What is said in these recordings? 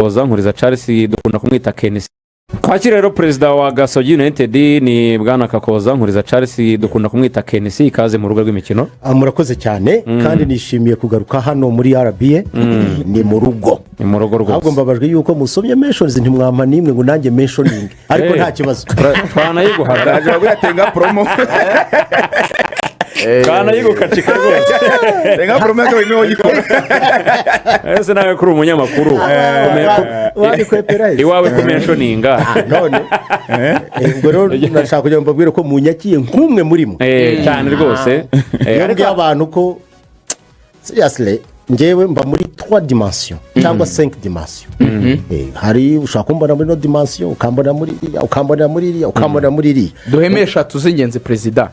Nkuriza Charles, dukunda kumwita KNC. Twakira rero perezida wa Gasogi United, ni bwana Kakoza Nkuriza Charles, dukunda kumwita KNC. Ikaze mu rubuga rw'imikino. Ah, murakoze cyane, kandi nishimiye kugaruka hano muri RBA, ni mu rugo. Ni mu rugo Ahubwo rwose. mbabajwe yuko musomye mentions, ntimwampa n'imwe ngo nanjye mentioning, ariko nta kibazo. Twanayiguhaga. Araje baguha promo. Twanayigukacika rwose. Tenga promo yakaba niwe uyikora. Ese nawe kuri umunyamakuru Wabikwepera he? Iwawe kumentioninga? None ubwo rero nashaka kugira ngo mbabwire ko munyakiye nk'umwe muri mwe. Cyane rwose. Iyo mbwiye abantu ko seriously ngewe mba muri trois dimensions cyangwa cinq dimensions. Hari ushobora kumbona muri ino dimension, ukambona muri iriya, ukambona muri iriya, ukambona muri iriya. Duheme eshatu z'ingenzi, perezida.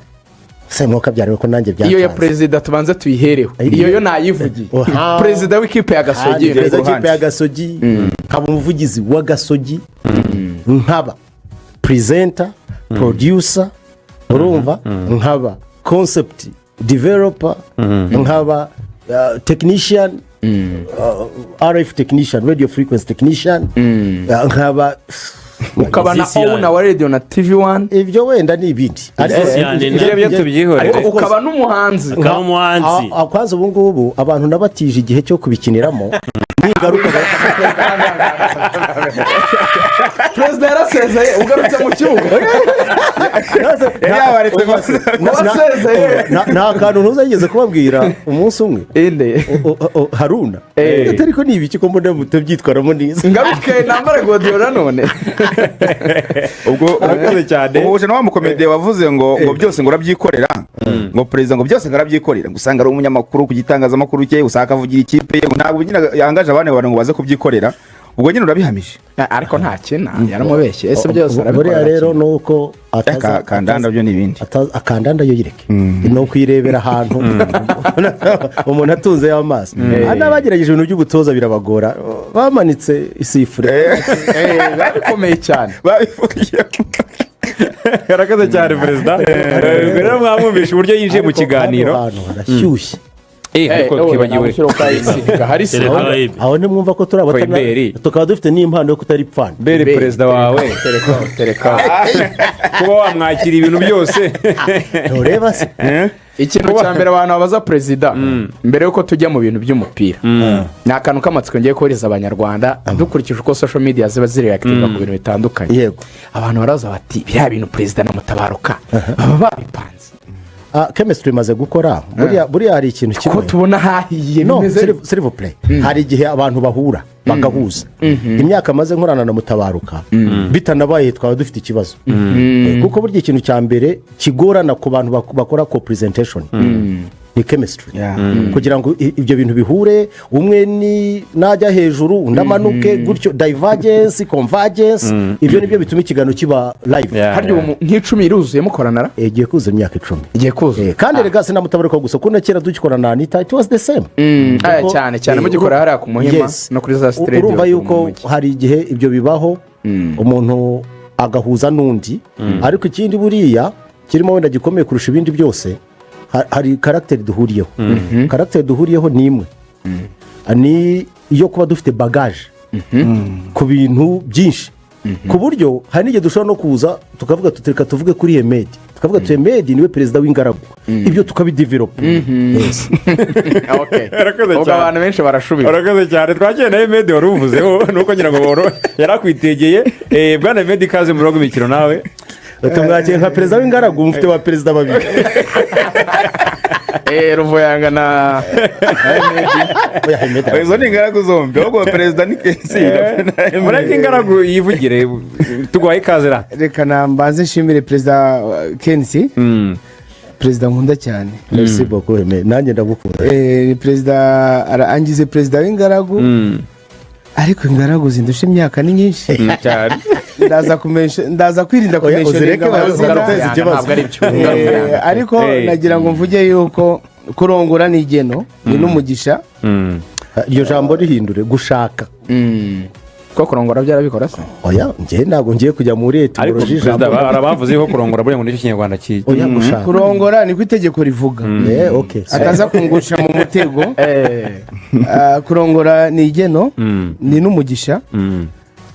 Se mwuka byariwe ko nanjye Iyo ya byatanze. perezida tubanze tuyihereho. Iyo yo nayivugiye. Oha. Perezida w'ikipe ya Gasogi. Perezida w'ikipe ya Gasogi, nkaba umuvugizi wa Gasogi, nkaba presenter, producer, urumva, nkaba concept developer, nkaba technician, RF technician, radio frequency technician, nkaba Ukaba na Musician. owner wa radio na TV One. Ibyo wenda ni ibindi. Musician. Ibyo byo tubyihorere. Ariko ukaba n'umuhanzi. Akaba umuhanzi. Ah, ah, kwanza ubu ngubu abantu nabatije igihe cyo kubikiniramo, ningaruka. Perezida yarasezeye, ugarutse mu kibuga. Yari yabaretse. Wasezeye. Nta kantu ntuzageze kubabwira umunsi umwe. Inde? Haruna. Ariko ni ibiki ko mbona mutabyitwaramo neza? Ngaruke nambare godiyo nanone. Ubwo Urakoze cyane. Ubu na wa mukomediye wavuze ngo byose ngo urabyikorera, ngo perezida ngo byose ngo arabyikorera, ngo usanga ari umunyamakuru ku gitangazamakuru cye, usanga akavugira ikipe ye, ngo ntabwo nyine yangaje abandi bantu ngo baze kubyikorera. Ubwo nyine urabihamije. Ariko ntakina, yaramubeshye. Ese byose Buriya arabikora? rero ni uko Kandanda byo ni ibindi. Akandanda yo yireke, ni ukuyirebera ahantu umuntu atunze amaso. Hari n'abagerageje ibintu by'ubutoza birabagora, bamanitse isifure. Biba bikomeye cyane. Babivugiye. Yarakoze cyane perezida. Ubwo rero mwamwumvisha uburyo yinjiye mu Ariko kiganiro. hano hantu harashyushye. Ariko twibagiwe. Hari se. Tereka ibi. Aho ntimwumva ko turi abatana? Koiberi. Tukaba dufite n'impano yo kutaripfana. Bere perezida wawe. Terekaho, terekaho. Kuba wamwakira ibintu byose. Ntureba se? Ikintu cya mbere abantu babaza perezida mbere y'uko tujya mu bintu by'umupira ni akantu k'amatsiko ngiye kohereza abanyarwanda, dukurikije uko social media ziba zireactinga ku bintu bitandukanye. Abantu baraza bati: "Biriya bintu perezida na Mutabaruka baba babipanze." Ah, chemistry imaze gukora. Buriya hari ikintu Ko kimwe. tubona hahiye. No. Bimeze. S'il vous plaît, hari igihe abantu bahura bagahuza. Imyaka maze nkorana na Mutabaruka, bitanabaye twaba dufite ikibazo. Kuko burya ikintu cya mbere kigorana ku bantu bakora co presentation ni chemistry, kugira ngo ibyo bintu bihure, umwe ni najya hejuru undi amanuke gutyo, divergence, convergence, ibyo nibyo bituma ikiganiro kiba live. Harya ubu nk'icumi iruzuye mukorana ra? Igiye kuzuza imyaka 10. Igiye kuzuza. Kandi rega sinamutabaruka gusa, kuko na kera dugikorana na Anita it was the same. Aya, cyane cyane mugikora hariya ku Muhima no kuri za sitidiyo. Urumva yuko hari igihe ibyo bibaho, umuntu agahuza n'undi. Ariko ikindi buriya kirimo wenda gikomeye kurusha ibindi byose, hari caractère duhuriyeho. Caractère duhuriyeho ni imwe, ni iyo kuba dufite bagage ku bintu byinshi, ku buryo hari n'igihe dushobora no kuza tukavuga tuti: "Reka tuvuge kuri Hemedi," tukavuga tuti: "Hemedi niwe perezida w'ingaragu," ibyo tukabidevelopa. Yes. Urakoze Ubwo cyane. abantu benshi barashubiza. Urakoze cyane. Twakira na Hemedi wari uvuzeho, nuko ngira ngo yarakwitegeye. Bwana Hemedi, ikaze mu rugo imikino nawe. Tumwakira nka perezida w'ingaragu, mufite wa perezida babiri. Ruvuyanga na Hemedi. Oya, Hemedi. Izo ni ingaragu zombi, ahubwo perezida ni KNC. Mureke ingaragu yivugire. Tuguhaye ikaze ra. Reka nambanze nshimire perezida KNC, perezida nkunda cyane. Merci beaucoup, Hemedi, nanjye ndagukunda. Ni perezida angize perezida w'ingaragu, ariko ingaragu zindusha imyaka ni nyinshi. Cyane. Ndaza kwirinda Oya, uzireke kumentioninga amazina. barateza ikibazo. Ntabwo ari byo. Ariko nagira ngo mvuge yuko kurongora ni igeno, ni n'umugisha. Iryo jambo rihindure: gushaka. Ko kurongora byarabikora se? Oya, njye ntabwo ngiye kujya muri Ariko étymologie perezida, y'ijambo. hari abavuze ko kurongora buriya ngo nicyo Kinyarwanda Oya, gushaka. Kurongora niko itegeko rivuga. Okay. Ataza kungusha mu mutego. Ah, kurongora ni igeno, ni n'umugisha.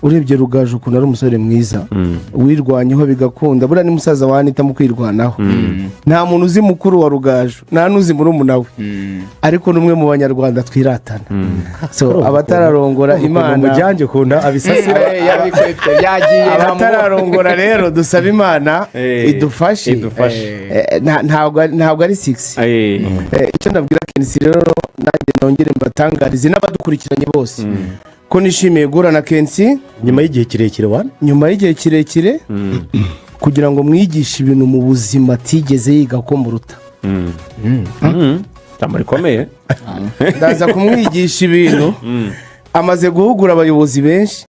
Urebye Rugaju ukuntu ari umusore mwiza wirwanyeho bigakunda, buriya ni musaza wa Anita mu kwirwanaho. Nta muntu uzi mukuru wa Rugaju, nta n'uzi murumuna we, ariko ni umwe mu Banyarwanda twiratana. So abatararongora, Imana Umujyange ukuntu abisasira. Yabikwepye, yagiye. Abatararongora rero, dusaba Imana idufashe. Idufashe. Ntabwo ari sigisi. Icyo nabwira KNC rero, nanjye nongere mbatangarize n'abadukurikiranye bose ko nishimiye guhura na KNC nyuma y'igihe kirekire wa nyuma y'igihe kirekire, kugira ngo mwigishe ibintu mu buzima atigeze yiga ko muruta. Ijambo rikomeye. Ndaza kumwigisha ibintu. Amaze guhugura abayobozi benshi.